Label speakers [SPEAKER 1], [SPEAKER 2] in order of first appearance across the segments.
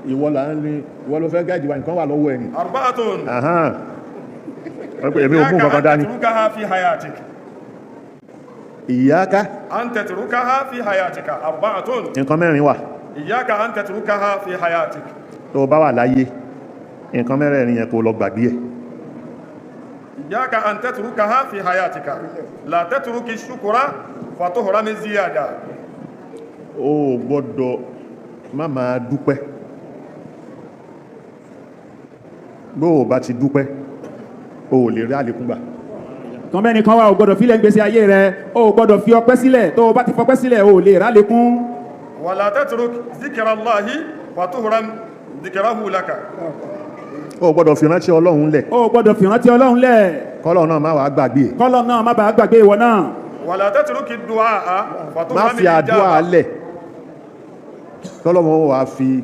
[SPEAKER 1] Ìwọ là ń lè, ìwọ ló fẹ́ gáàdì wa, nǹkan wà lọ́wọ́ ẹni.
[SPEAKER 2] أربعة.
[SPEAKER 1] Ahán. Wọ́n pè èmi ò mú
[SPEAKER 2] إياك
[SPEAKER 1] nǹkan kan
[SPEAKER 2] أن
[SPEAKER 1] dání.
[SPEAKER 2] تتركها في حياتك.
[SPEAKER 1] إياك.
[SPEAKER 2] أن تتركها في حياتك أربعة.
[SPEAKER 1] Nǹkan mẹ́rin wà.
[SPEAKER 2] إياك أن تتركها في حياتك.
[SPEAKER 1] Tó o bá wà láyé, nǹkan mẹ́rẹ̀ẹ̀rin yẹn kó lọ gbàgbé ẹ̀.
[SPEAKER 2] إياك أن تتركها في حياتك. لا تترك الشكر فتهرم الزيادة.
[SPEAKER 1] O ò gbọ́dọ̀ má máa dúpẹ́. Bó o bá ti dúpẹ́, o ò lè rí àlékún gbà.
[SPEAKER 3] Kan mẹ́rin kan wà, ò gbọ́dọ̀ fílẹ̀ ń gbèsè ayé rẹ. O ò gbọ́dọ̀ fi ọpẹ́ sílẹ̀. Tó o bá ti fọpẹ́ sílẹ̀, o ò lè rálékún.
[SPEAKER 2] ولا تترك ذكر الله فتهرم ذكره لك.
[SPEAKER 1] O ò gbọ́dọ̀ fi rántí Ọlọ́run lẹ̀.
[SPEAKER 3] O ò gbọ́dọ̀ fi rántí Ọlọ́run lẹ̀.
[SPEAKER 1] Kọ́lọ́run náà má wàá gbàgbé ẹ̀.
[SPEAKER 3] Kọ́lọ́ náà má bàa gbàgbé ìwọ náà.
[SPEAKER 2] ولا تترك الدعاء
[SPEAKER 1] Má
[SPEAKER 2] فتهرم
[SPEAKER 1] fi àdúrà
[SPEAKER 2] الإجابة.
[SPEAKER 1] lẹ̀, kọ́lọ́run wàá fi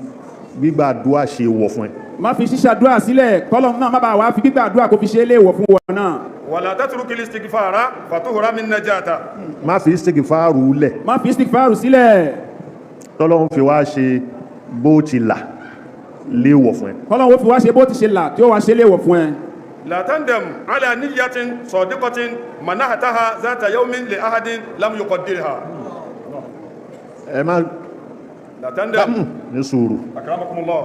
[SPEAKER 1] gbígbà àdúrà ṣe wọ̀ fún ẹ.
[SPEAKER 3] Má fi ṣíṣàdúrà sílẹ̀, kọ́lọ́ náà má bàa wá fi gbígbà àdúrà kó fi ṣe é léèwọ̀ fún wọn náà.
[SPEAKER 2] ولا تترك الاستغفار فتهرم النجاة.
[SPEAKER 1] Má fi istighfaru lẹ̀,
[SPEAKER 3] Má fi istighfaru sílẹ̀,
[SPEAKER 1] tọ́lọ́run fi wá ṣe bó ti là léèwọ̀ fún ẹ.
[SPEAKER 3] kọ́lọ́ wo fi wá ṣe bó ti ṣe là tí ó wá ṣe léèwọ̀ fún ẹ.
[SPEAKER 2] لا تندم على نية صادقة منحتها ذات يوم لأحد لم يقدرها.
[SPEAKER 1] Ẹ má
[SPEAKER 2] لا تندم.
[SPEAKER 1] ní sùúrù.
[SPEAKER 2] أكرمكم الله.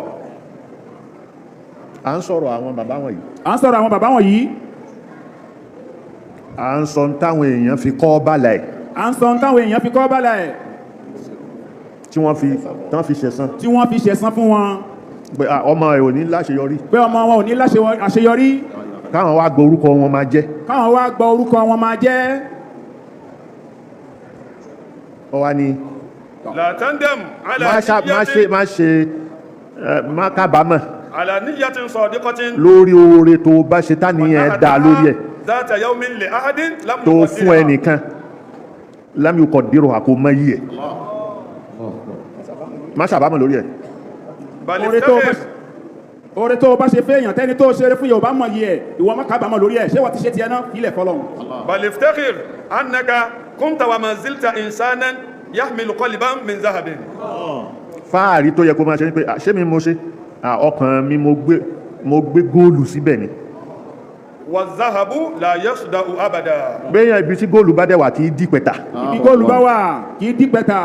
[SPEAKER 1] À ń sọ̀rọ̀ àwọn bàbá wọ̀nyí.
[SPEAKER 3] À ń sọ̀rọ̀ àwọn bàbá wọ̀nyí.
[SPEAKER 1] À ń sọ táwọn èèyàn fi kọ́ bàlà ẹ̀.
[SPEAKER 3] À ń sọ ohun táwọn èèyàn fi kọ́ bàlà ẹ̀.
[SPEAKER 1] Tí wọ́n fi tán fi ṣẹ̀san.
[SPEAKER 3] Tí wọ́n fi ṣẹ̀san fún wọn.
[SPEAKER 1] Pé ọmọ ẹ̀ ò ní láṣeyọrí.
[SPEAKER 3] Pé ọmọ wọn ò ní àṣeyọrí.
[SPEAKER 1] Káwọn wá gbọ́ orúkọ wọn máa jẹ́.
[SPEAKER 3] Káwọn wá gbọ́ orúkọ wọn máa jẹ́.
[SPEAKER 1] Ọ wá ní
[SPEAKER 2] لا تندم على
[SPEAKER 1] má ṣe má ṣe
[SPEAKER 2] نية
[SPEAKER 1] má ṣe má kábàámọ̀
[SPEAKER 2] على نية صادقة
[SPEAKER 1] lórí oore tó bá ṣe táníyàn ẹ̀ dá lórí ẹ̀
[SPEAKER 2] ذات يوم لأحد لم
[SPEAKER 1] tó fún
[SPEAKER 2] يقدرها.
[SPEAKER 1] ẹnìkan لم يقدرها, kò mọ iyì ẹ̀, má ṣàbámọ̀ lórí ẹ̀.
[SPEAKER 2] بل
[SPEAKER 3] Oore tó bá
[SPEAKER 2] افتخر
[SPEAKER 3] oore tó bá ṣe fẹ́yàn, tẹ́ni tó ṣeré fún Yorùbá mọ̀ yìí ẹ̀, ìwọ má kábàámọ̀ lórí ẹ̀. Ṣé wọ́n ti ṣe tiẹ̀ náà? Filẹ̀ fọlọ́run.
[SPEAKER 2] بل افتخر أنك كنت وما زلت إنسانا يحمل قلبا من ذهب.
[SPEAKER 1] Fáàrí tó yẹ kó máa ṣe ní pé ṣé mi mo ṣe? Ọkàn mi, mo gbé góòlù síbẹ̀ ni.
[SPEAKER 2] والذهب لا يصدأ أبدا.
[SPEAKER 1] Gbéyàn ibi tí góòlù bá dẹ̀ wà kì í dí pẹ̀tà.
[SPEAKER 3] Ibi góòlù bá wà kì í dí pẹ́ta.